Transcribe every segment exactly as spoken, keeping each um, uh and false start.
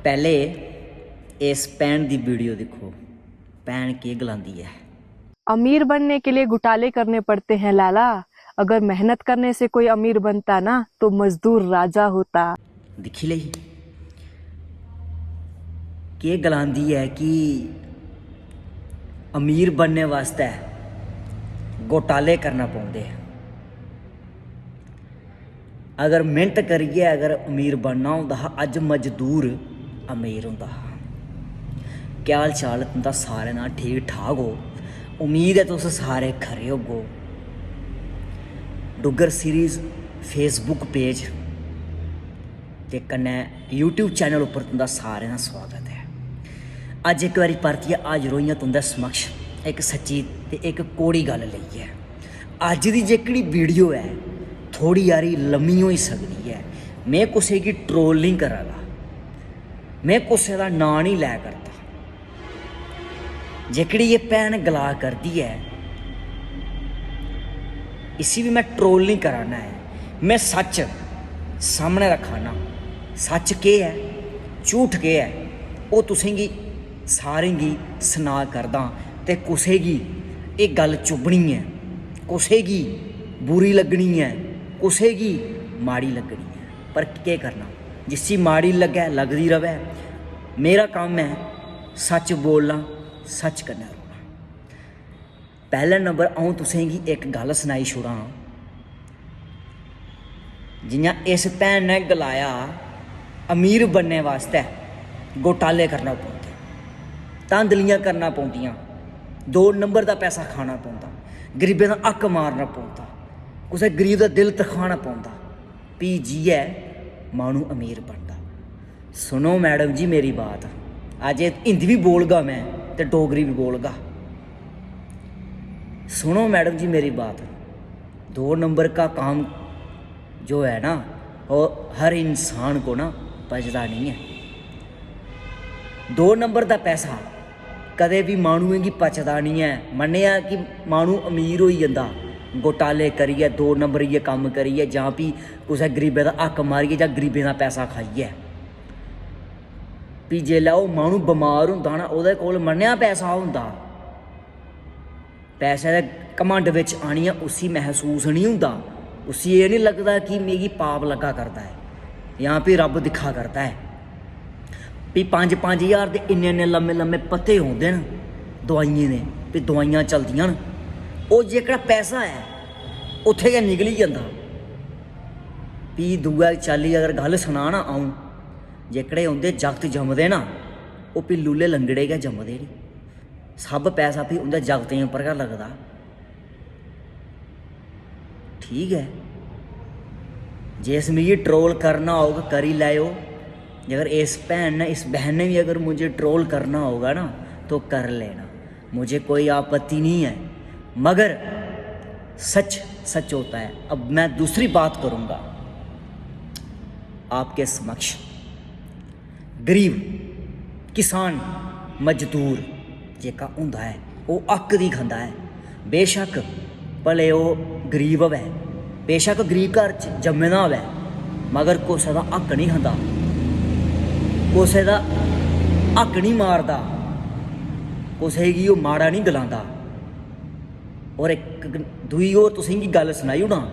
पैह्ले इस भैन दी वीडियो दिक्खो, भैन केह् गलांदी ऐ। अमीर बनने के लिए घोटाले करने पड़ते हैं लाला। अगर मेहनत करने से कोई अमीर बनता ना, तो मजदूर राजा होता। दिक्खी लेई, केह् गलांदी ऐ कि अमीर बनने वास्तै घोटाले करना पौंदे ऐ। अगर मेहनत करियै अगर अमीर बनना होंदा हा, अज्ज मजदूर अमीर होंदा हा। क्या हाल चाल तुं'दा सारें दा? ठीक ठाक हो? उम्मीद ऐ तुस सारे खरे होगो। डुग्गर सीरीज Facebook पेज ते कन्नै YouTube चैनल उप्पर तुं'दा सारें दा स्वागत ऐ। अज्ज इक बारी परतियै हाजर होई आं तुं'दे समक्ष इक सच्ची ते इक कौड़ी गल्ल लेइयै। अज्ज दी जेह्कड़ी वीडियो ऐ, थोह्ड़ी हारी लम्मी होई सकदी ऐ। में कुसै गी ट्रोल निं करा दा, में कुसै दा नांऽ निं लै करदा। जेह्कड़ी एह् भैन गला करदी ऐ, इसी बी में ट्रोल निं करा ना ऐ। में सच्च सामनै रक्खा ना। सच्च केह् ऐ, झूठ केह् ऐ, ओह् तुसेंगी सारें गी सना करदा। ते कुसै गी एह् गल्ल चुभनी ऐ, कुसै गी बुरी लग्गनी ऐ, कुसै गी माड़ी लग्गनी ऐ, पर केह् करना, जिसी माड़ी लग्गै, लगदी र'वै। मेरा कम्म ऐ सच्च बोलना, सच्च कन्नै रौह्ना। पैह्ले नंबर अ'ऊं तुसेंगी इक गल्ल सनाई छोड़ां, जि'यां इस भैन ने गलाया, अमीर बनने वास्तै घोटाले करना पौंदे, धांधलियां करना पौंदियां, दो नंबर दा पैसा खाना पौंदा, गरीबें दा हक्क मारना पौंदा, कुसै गरीब दा दिल तखाना पौंदा, फ्ही जाइयै माह्नू अमीर बनदा। सुनो मैडम जी मेरी बात, अज्ज एह् हिंदी बी बोलगा में ते डोगरी बी बोलगा। सुनो मैडम जी मेरी बात, दो नंबर का काम जो है ना, वो हर इंसान को ना पचदा नहीं है। दो नंबर दा पैसा कदें बी माह्नुएं गी पचदा निं ऐ। मन्नेआ कि माह्नू अमीर होई जंदा घोटाले करियै, दो नंबरिये कम्म करियै, जां फ्ही कुसै गरीबै दा हक्क मारियै जां गरीबें दा पैसा खाइयै। फ्ही जेल्लै ओह् माह्नू बमार होंदा ना, ओह्दे कोल मन्नेआ पैसा होंदा, पैसे दे घमंड बिच आनियै उसी मसूस निं होंदा, उसी एह् निं लगदा कि मिगी पाप लग्गा करदा ऐ जां फ्ही रब्ब दिक्खा करदा ऐ। फ्ही पंज पंज ज्हार दे इन्ने इन्ने लम्मे लम्मे पत्ते औंदे न दोआइयें दे, फ्ही दोआइयां चलदियां न, ओह् जेह्कड़ा पैसा ऐ उत्थै गै निकली जंदा। फ्ही दूआ चाल्ली अगर गल्ल सनां ना अ'ऊं, जेह्कड़े उं'दे जागत जमदे ना, ओह् फ्ही लूले लंगड़े गै जमदे न। सब पैसा फ्ही उं'दे जागतें उप्पर गै लगदा। ठीक ऐ, जिस मिगी ट्रोल करना होग करी लैओ। जेकर इस भैन ने, इस बहन ने भी अगर मुझे ट्रोल करना होगा ना, तो कर लेना, मुझे कोई आपत्ति नहीं है। मगर सच सच होता है। अब मैं दूसरी बात करूँगा आपके समक्ष। गरीब, किसान, मजदूर जेह्का होंदा ऐ, ओह् हक्क दी खंदा ऐ। बेशक्क भले ओह् गरीब होवै, बेशक्क गरीब घर च जम्मे दा होवै, मगर कुसै दा हक्क निं खंदा, कुसै दा हक्क निं मारदा, कुसै गी ओह् माड़ा निं गलांदा। होर इक दूई होर तुसेंगी गल्ल सनाई ओड़ां,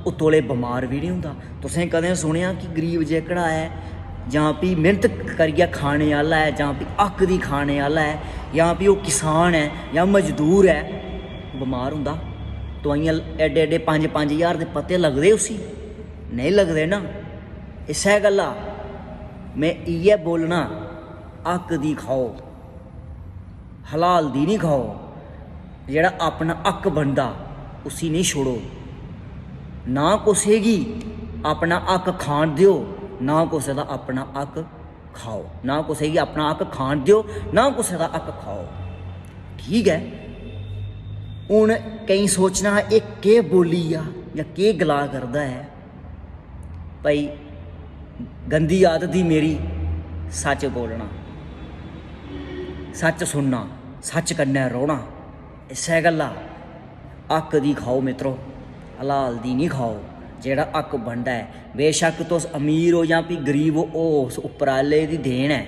ओह् तौले बमार बी निं होंदा। तुसें कदें सुनेआ कि गरीब जेह्कड़ा ऐ जां फ्ही मेह्नत करियै खाने आह्ला ऐ जां फ्ही हक्क दी खाने आह्ला ऐ जां फ्ही ओह् किसान ऐ जां मजदूर ऐ, बमार होंदा? दोआइयां एड्डे एड्डे पंज पंज ज्हार दे पत्ते लगदे उसी? नेईं लगदे ना। इस्सै गल्ला में इ'यै बोलना, हक्क दी खाओ, हलाल दी निं खाओ। जेह्ड़ा अपना हक्क बनदा उसी निं छोड़ो। ना कुसै गी अपना हक्क खान देओ, ना कुसै दा अपना हक्क खाओ, ना कुसै गी अपना हक्क खान देओ, ना कुसै दा हक्क खाओ। ठीक ऐ, हून केईं सोचना एह् केह् बोल्ली गेआ जां केह् गला करदा ऐ। भाई, गंदी आदत ही मेरी सच्च बोलना, सच्च सुनना, सच्च कन्नै रौह्ना। इस्सै गल्ला हक्क दी खाओ मित्रो, हलाल दी निं खाओ। जेह्ड़ा हक्क बनदा ऐ, बेशक्क तुस अमीर ओ जां फ्ही गरीब ओ, ओह् उस उप्पर आह्ले दी देन ऐ।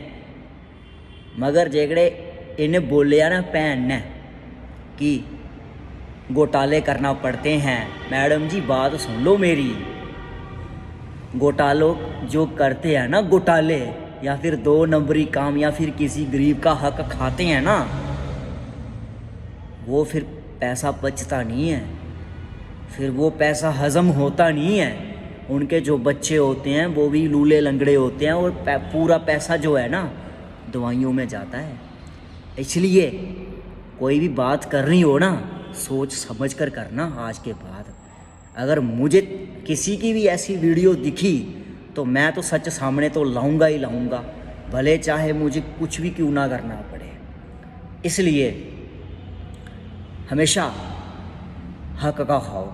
मगर जेकड़े इ'नें बोलेआ ना भैन ने कि घोटाले करना पड़ते हैं, मैडम जी बात सुन लो मेरी, घोटालों जो करते हैं ना घोटाले, या फिर दो नंबरी काम, या फिर किसी गरीब का हक खाते हैं ना, वो फिर पैसा पचता नहीं है, फिर वो पैसा हजम होता नहीं है। उनके जो बच्चे होते हैं वो भी लूले लंगड़े होते हैं, और पै-, पूरा पैसा जो है ना दवाइयों में जाता है। इसलिए कोई भी बात करनी हो ना, सोच समझ कर करना आज के बाद। अगर मुझे किसी की भी ऐसी वीडियो दिखी तो मैं तो सच सामने तो लाऊंगा ही लाऊंगा, भले चाहे मुझे कुछ भी क्यों ना करना पड़े। इसलिए हमेशा हक का खाओ,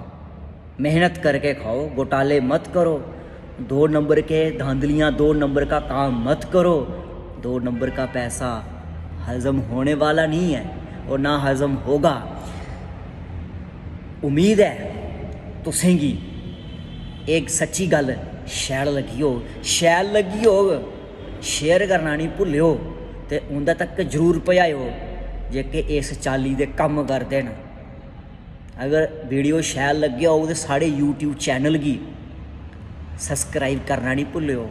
मेहनत करके खाओ, घोटाले मत करो, दो नंबर के धांधलियाँ, दो नंबर का काम मत करो। दो नंबर का पैसा हजम होने वाला नहीं है और ना हजम होगा। उम्मीद ऐ तुसेंगी इक सच्ची गल्ल शैल लग्गी होग। शैल लग्गी होग, शेयर करना निं भुल्लेओ ते उं'दे तक जरूर पजाएओ जेह्के इस चाल्ली दे कम्म करदे न। अगर वीडियो शैल लग्गेआ होग ते साढ़े यूट्यूब चैनल गी सब्सक्राइब करना निं भुल्लेओ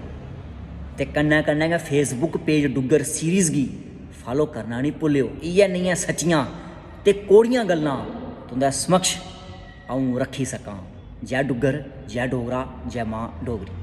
ते कन्नै कन्नै गै फेसबुक पेज डुग्गर सीरीज गी फॉलो करना निं भुल्लेओ। इ'यै नेहियां सच्चियां ते कौड़ियां गल्लां तुं'दे समक्ष अ'ऊं रक्खी सकां। जै डुग्गर, जै डोगरा, जै मां डोगरी।